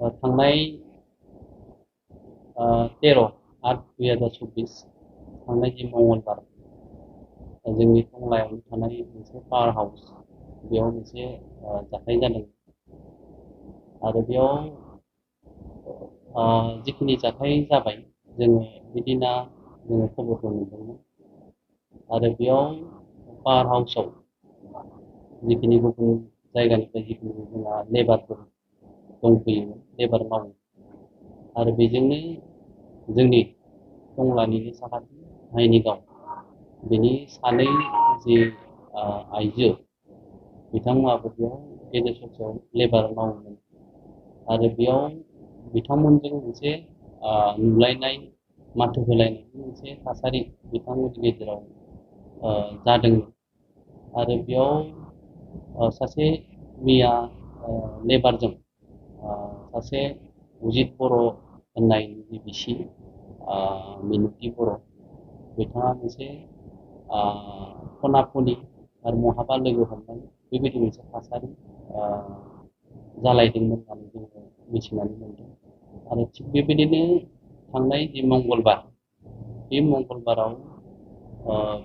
थांनाय 13/8/2024 थांनाय जि मंगलबार जोंनि टंलायावनो थानाय मोनसे पावार हाउस बेयाव मोनसे जाथाय जादों आरो बेयाव जिखिनि जाथाय जाबाय जोङो बिदिना जोङो खबरखौ मोनदोंमोन आरो बेयाव पावार हाउसाव जिखिनि गुबुन जायगानिफ्राय जिखिनि जोंहा लेबारफोर दंफैयोमोन लेबार मावो आरो बेजोंनो जोंनि टंलानिनो साखाथि हाइनिगाव बेनि सानै जि आइजो बिथांमोनाबो बेयाव गेजेर ससेयाव लेबार मावोमोन आरो बेयाव बिथांमोनजों मोनसे नुलायनाय माथो होलायनायनि मोनसे थासारि बिथांमोननि गेजेराव जादोंमोन आरो बेयाव सासे मिया लेबारजों सासे उजित बर' होननाय जि बिसि मिनुति बर' बिथाङा मोनसे खना खनि आरो महाबा लोगो हमनाय बेबायदि मोनसे थासारि जालायदोंमोन होननानै जोङो मिथिनानै मोनदों आरो थिग बेबायदिनो थांनाय जि मंगलबार बे मंगलबाराव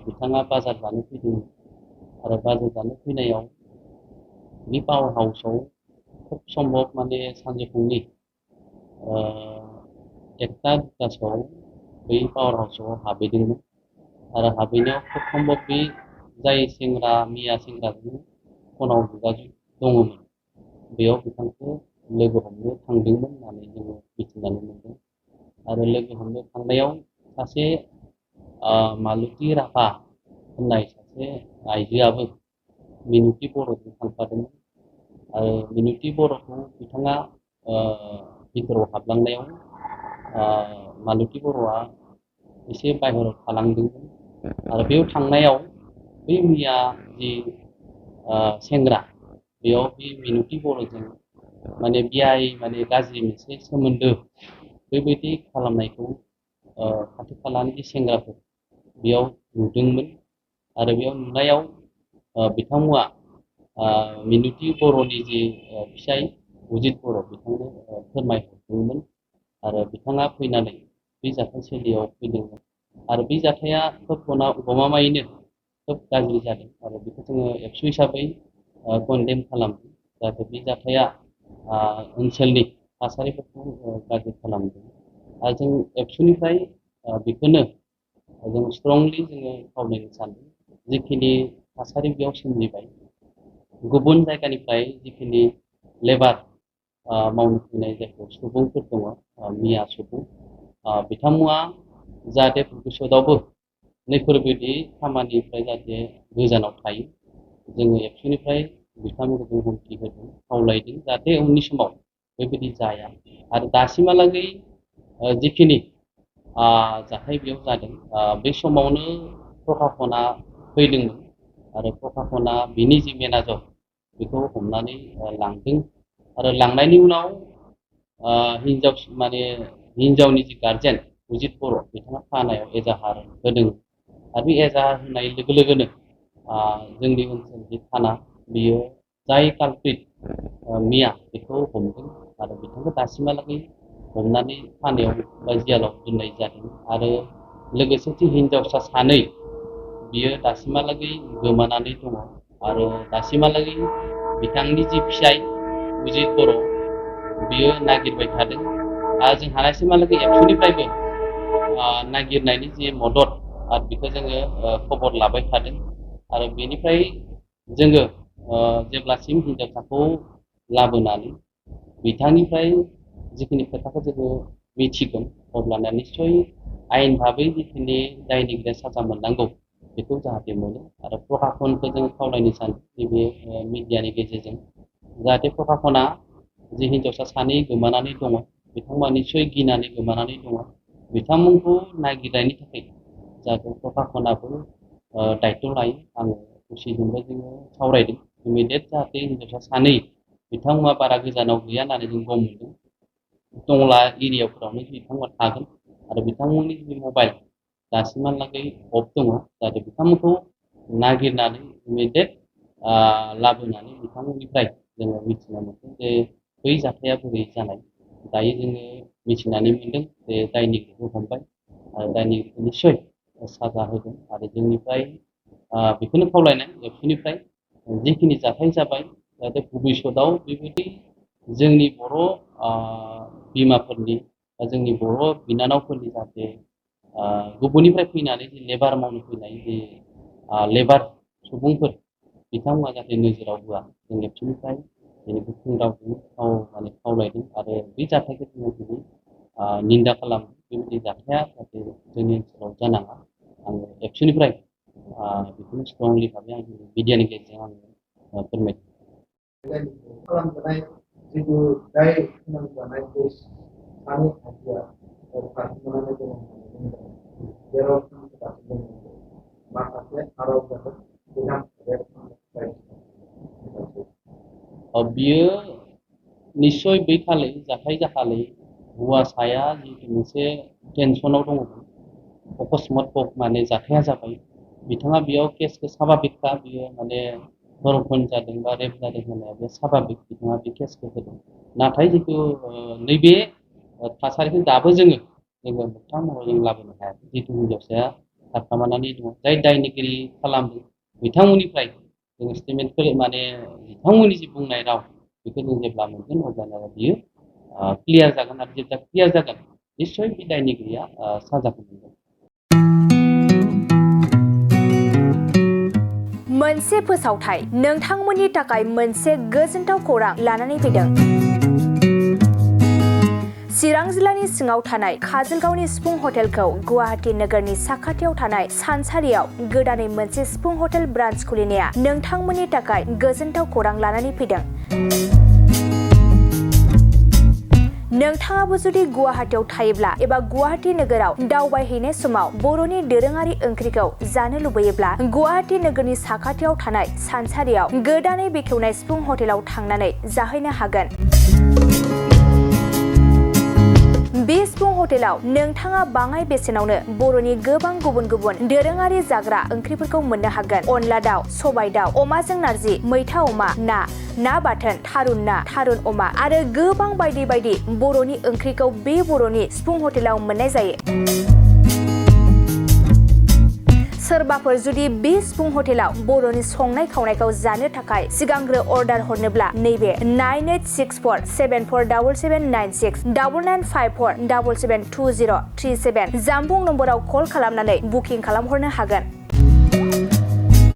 बिथाङा बाजार जानो फैदोंमोन आरो बाजार जानो फैनायाव बे पावार हाउसाव खुब सम्भब माने सानजौफुंनि 1टा-2टासोआव बै पावार हाउसाव हाबहैदोंमोन आरो हाबहैनायाव खुब सम्भब बे जाय सेंग्रा मिया सेंग्राजों फनाव जुगाजुग दङमोन बेयाव बिथांखौ लोगो हमनो थांदोंमोन होननानै जोङो मिथिनानै मोनदों आरो लोगो हमनो थांनायाव सासे मालुति राभा होननाय सासे आइजोआबो मिनुति बर'जों थांफादोंमोन आरो मिनुति बर'खौ बिथाङा भितराव हाबलांनायाव मालुति बर'आ एसे बाहेरायाव थालांदोंमोन आरो बेयाव थांनायाव बै मिया जि सेंग्रा बेयाव बे मिनुति बर'जों माने बियाय माने गाज्रि मोनसे सोमोन्दो बेबायदि खालामनायखौ खाथि खालानि जि सेंग्राफोर बेयाव नुदोंमोन आरो बेयाव नुनायाव बिथांमोना मिनुति बर'नि जि फिसाय उजित बर' बिथांनो फोरमायहरदोंमोन आरो बिथाङा फैनानै बे जाथायसालियाव फैदोंमोन आरो बे जाथाया खोब गमामायैनो खोब गाज्रि जादों आरो बेखौ जोङो एबसु हिसाबै कन्डेम खालामदों जाहाथे बे जाथाया ओनसोलनि थासारिफोरखौ गाज्रि खालामदों आरो जों एबसुनिफ्राय बेखौनो जों स्ट्रंलि जोङो खावलायनो सानदों जिखिनि थासारि बेयाव सोमजिबाय गुबुन जायगानिफ्राय जिखिनि लेबार मावनो फैनाय जायखौ सुबुंफोर दङ मिया सुबुं बिथांमोना जाहाथे भबिष्यतआवबो नैफोरबायदि खामानिनिफ्राय जाहाथे गोजानाव थायो जोङो एबसुनिफ्राय बिथांमोनखौ जों हुमखि होदों खावलायदों जाहाथे उननि समाव बेबायदि जाया आरो दासिमहालागै जिखिनि जाथाय बेयाव जादों बे समावनो प्रखाखना फैदोंमोन आरो प्रखाखना बिनि जि मेनेजार बेखौ हमनानै लांदों आरो लांनायनि उनाव हिन्जावनि जि गारजेन उजित बर' बिथाङा थानायाव एजाहार होदों आरो बे एजाहार होनाय लोगो लोगोनो जोंनि ओनसोलनि थाना बियो जाय कालप्रिट मिया बेखौ हमदों आरो बिथांखौ दासिमहालागै हमनानै थानायाव बा जेलाव दोननाय जादों आरो लोगोसे जि हिन्जावसा सानै बियो दासिमहालागै गोमानानै दङ आरो दासिमहालागै बिथांनि जि फिसाय उजित बर' बियो नागिरबाय थादों आरो जों हानायसिमहालागै एबसुनिफ्रायबो नागिरनायनि जि मदद आरो बेखौ जोङो खबर लाबाय थादों आरो बेनिफ्राय जोङो जेब्लासिम हिन्जावसाखौ लाबोनानै बिथांनिफ्राय जिखिनि खोथाखौ जोङो मिथिगोन अब्लाना निस्सय आयेन भाबै जिखिनि दायनिगिरिया साजा मोननांगौ बेखौ जाहाथे मोनो आरो प्रखाखनखौ जोङो खावलायनो सानो नैबे मिडियानि गेजेरजों जाहाथे प्रखाखना जि हिन्जावसा सानै गोमानानै दङ बिथांमोना निस्सय गिनानै गोमानानै दङ बिथांमोनखौ नागिरनायनि थाखाय जाहाथे प्रखाखनाबो दायथ' लायो आङो खुसिजोंबो जोङो सावरायदों इमिडियेट जाहाथे हिन्जावसा सानै बिथांमोना बारा गोजानाव गैया होननानै जों गम मोनदों टंला एरियाफोरावनो बिथांमोना थागोन आरो बिथांमोननि जि मबाइल दासिमहालागै अफ दङ जाहाथे बिथांमोनखौ नागिरनानै इमिडियेट लाबोनानै बिथांमोननिफ्राय जोङो मिथिनो मोनदों जे बै जाथाया बोरै जानाय दायो जोङो मिथिनानै मोनदों जे दायनिगिरिखौ हमबाय आरो दायनिगिरिखौ निस्सय साजा होगोन आरो जोंनिफ्राय बेखौनो खावलायनाय एबसुनिफ्राय जिखिनि जाथाय जाबाय जाहाथे भबिष्यतआव बेबायदि जोंनि बर' बिमाफोरनि बा जोंनि बर' बिनानावफोरनि जाहाथे गुबुननिफ्राय फैनानै जे लेबार मावनो फैनाय जे लेबार सुबुंफोर बिथांमोना जाहाथे नोजोराव होआ जों एबसुनिफ्राय बेनि गोख्रों रावजों खावलायदों आरो बे जाथायखौ जोङो दिनै निन्दा खालामो बेबायदि जाथाया जाहाथे जोंनि ओनसोलाव जानाङा आङो एबसुनिफ्राय बेखौनो स्ट्रंलि भाबै आं मिडियानि गेजेरजों आङो फोरमायदों। खालामजानाय जिथु दाय फोनांजानाय बे सानै हारिया खारखोमानानै दङ होननानै बुंदों जेराव माखासे आर'ज जादों गोदान बियो निस्सय बै खालि जाथाय जाखालि हौवासाया जिहेतु मोनसे टेनसनाव दङमोन अकस्मात माने जाथाया जाबाय बिथाङा बेयाव केसखौ साभाबिकखा बियो माने धर्षण जादों बा रेप जादों होननाया बे साभाबिक बिथाङा बे केसखौ होदों नाथाय जितु नैबे थासारिखौ दाबो जोङो मोगथां महराव जों लाबोनो हायाखै जितु हिनजावसाया खारखोमानानै दङ जाय दायनिगिरि खालामदों बिथांमोननिफ्राय जोङो स्टेटमेन्टफोर माने बिथांमोननि जि बुंनाय राव बेखौ जों जेब्ला मोनगोन अब्लाना बियो क्लियार जागोन आरो जेब्ला क्लियार जागोन निस्सय बे दायनिगिरिया साजाखौ मोनगोन। मोनसे फोसावथाय नोंथांमोननि थाखाय मोनसे गोजोनथाव खौरां लानानै फैदों। चिरां जिल्लानि सिङाव थानाय काजलगावनि सिफुं हटेलखौ गुवाहाटी नोगोरनि साखाथियाव थानाय सानसारियाव गोदानै मोनसे सिफुं हटेल ब्रान्च खुलिनाया नोंथांमोननि थाखाय गोजोनथाव खौरां लानानै फैदों। नोंथाङाबो जुदि गुवाहाटीयाव थायोब्ला एबा गुवाहाटी नोगोराव दावबायहैनाय समाव बर'नि दोरोङारि ओंख्रिखौ जानो लुबैयोब्ला गुवाहाटी नोगोरनि साखाथियाव थानाय सानसारियाव गोदानै बेखेवनाय सिफुं हटेलाव थांनानै जाहैनो हागोन। बे सिफुं हटेलाव नोंथाङा बाङाय बेसेनावनो बर'नि गोबां गुबुन गुबुन दोरोङारि जाग्रा ओंख्रिफोरखौ मोननो हागोन। अनला दाउ, सबाय दाउ, अमाजों नारजि, मैथा अमा, ना बाथोन, थारुन ना, थारुन अमा आरो गोबां बायदि बायदि बर'नि ओंख्रिखौ बे बर'नि सिफुं हटेलाव मोननाय जायो। सोरबाफोर जुदि बे सिफुं हटेलाव बर'नि संनाय खावनायखौ जानो थाखाय सिगांग्रो अर्डार हरनोब्ला नैबे 9864747796 9954772037 जामबुं नम्बराव कल खालामनानै बुकिं खालामहरनो हागोन।